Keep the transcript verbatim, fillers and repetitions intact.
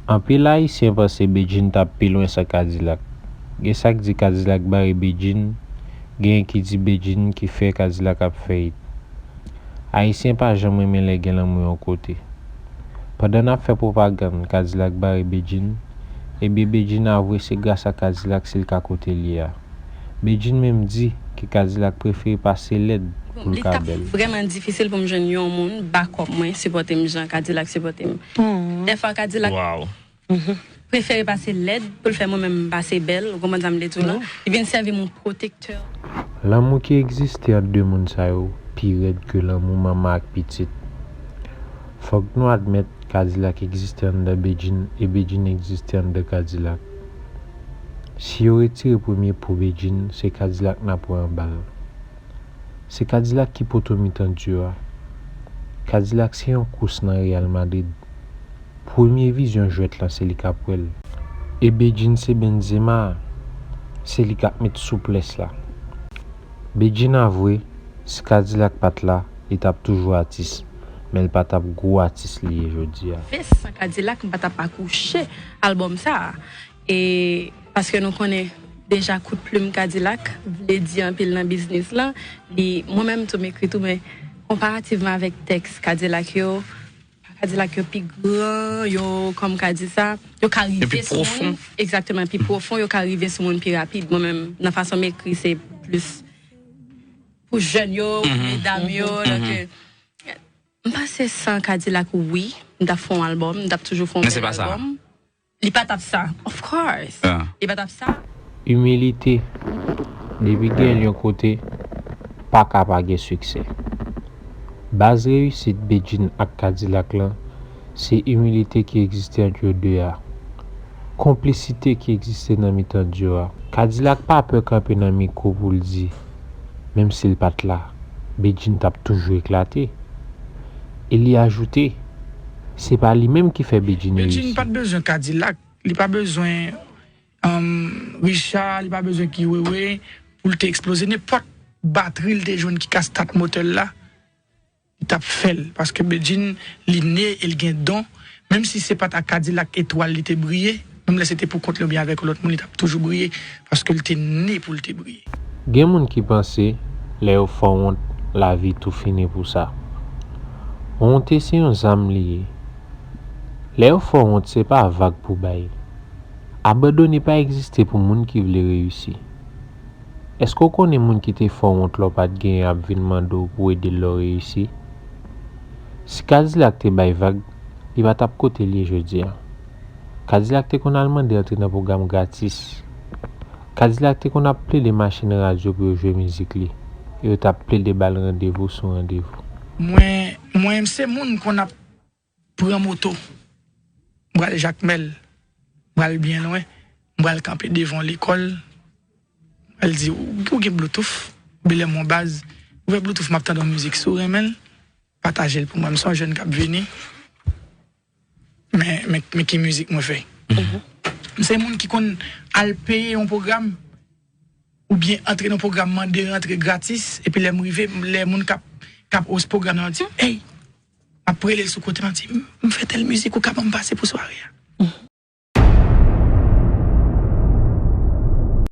Anpil Ayisyen panse Bedjine t ap pi lwen san Kadilak. Gen sa k di Kadilak bare Bedjine, genyen ki di Bedjine ki fè Kadilak ap fèyit. Ayisyen pa janm renmen lè gen lanmou yon kote. Pandan n ap fè pwopagann Kadilak bare Bedjine, ebyen Bedjine avwe se gras a Kadilak si l ka kote l ye a. Bedjine menm di ke Kadilak prefere pase lèd pou l ka bèl. Li t ap vrèman difisil pou m jwenn yon moun bakòp mwen, sipòte m jan Kadilak sipòte m. Dèfwa Kadilak Wow. Prefere pase lèd pou l fè mwen menm m pase bèl, ou konprann sa m vle di w la? Li vin sèvi m yon pwotektè. Lanmou ki egziste ant de moun sa yo pi rèd ke lanmou manman ak pitit. Fòk nou admèt Kadilak egziste anndan Bedjine e Bedjine egziste anndan Kadilak. Si yo retire premye po Bedjine, se Kadilak n ap wè anba l. Se Kadilak ki poto mitan dyo a. Kadilak se yon kous nan Real Madrid. Premye vizyon jwèt lan se li k ap wè l. E Bedjine se Benzema a. Se li k ap met souplès la. Bedjine avwe, si Kadilak pa t la, li t ap toujou atis. Men l pa t ap gwo atis li ye jodi a. Fè san Kadilak, m pa t ap akouche albòm sa a. E paske nou konnen deja kout plim Kadilak vle di anpil nan biznis lan. Li, mwen menm tou m ekri tou, men konparativman avèk tèks Kadilak yo, Kadilak yo pi gran, yo, kòm ka di sa, yo ka rive sou moun. Egzakteman, pi pwofon, yo ka rive sou moun pi rapid. Mwen menm, nan fason m ekri, se plis pou jèn yo, medam yo. Donk, m panse san Kadilak, wi, m t ap fè yon albòm, m t ap toujou fè yon bèl albòm. Li pa t ap sa. Of course. Li pa t ap sa. Imilite. Depi gen l yon kote, pa ka pa gen siksè. Baz reyisit Bedjine ak Kadilak lan, se imilite ki egziste ant yo de a. Konplisite ki egziste nan mitan dyo a. Kadilak pa pè kanpe nan mikwo pou l di, menm si l pa t la, Bedjine t ap toujou eklate. E li ajoute, se pa li menm ki fè Bedjine reyisi. Bedjine pa t bezwen Kadilak, li pa bezwen Richard, li pa bezwen Guy Wewe pou l te eksploze. Nenpòt batri l te jwenn ki ka stat motè l la, li t ap fè l. Paske Bedjine, li ne e l gen don. Menm si se pa t ak Kadilak etwal li te briye, menm lè se te pou kont li oubyen avèk yon lòt moun, li t ap toujou briye. Paske l te ne pou l te briye. Gen moun ki panse, lè yo fè w wont, lavi tou fini pou sa. Wonte se yon zam li ye. Lè yo fè w wont, se pa vag pou bay. Abandone pa egziste pou moun ki vle reyisi. Èske w konnen moun ki te fè w wont lè w pa t genyen ap vin mande w pou w ede l lè w reyisi? Si Kadilak te bay vag, li pa t ap kote l ye jodi a. Kadilak te konn al mande antre nan pwogram gratis. Kadilak te konn ap plede mache nan radyo pou yo jwe mizik li. E yo t ap plede ba l randevou sou randevou. Mwen, mwen se moun konn ap pran moto. M pral Jakmèl. M pral byen lwen. M pral kanpe devan lekòl. M pral di, ou, ou gen Bluetooth? Oubyen lè m yon baz, ouvè Bluetooth, m ap tande yon mizik. Si w renmen l, pataje l pou mwen. M se yon jèn k ap vini. Men, men, men ki mizik mwen fè. M se moun ki konn al peye yon pwogram, oubyen antre nan pwogram, mande rantre gratis, epi lè m rive, lè moun k ap, k ap host pwogram nan di, hey, m ap rele l sou kote, m ap di, m fè tèl mizik, ou ka ban m pase pou sware a?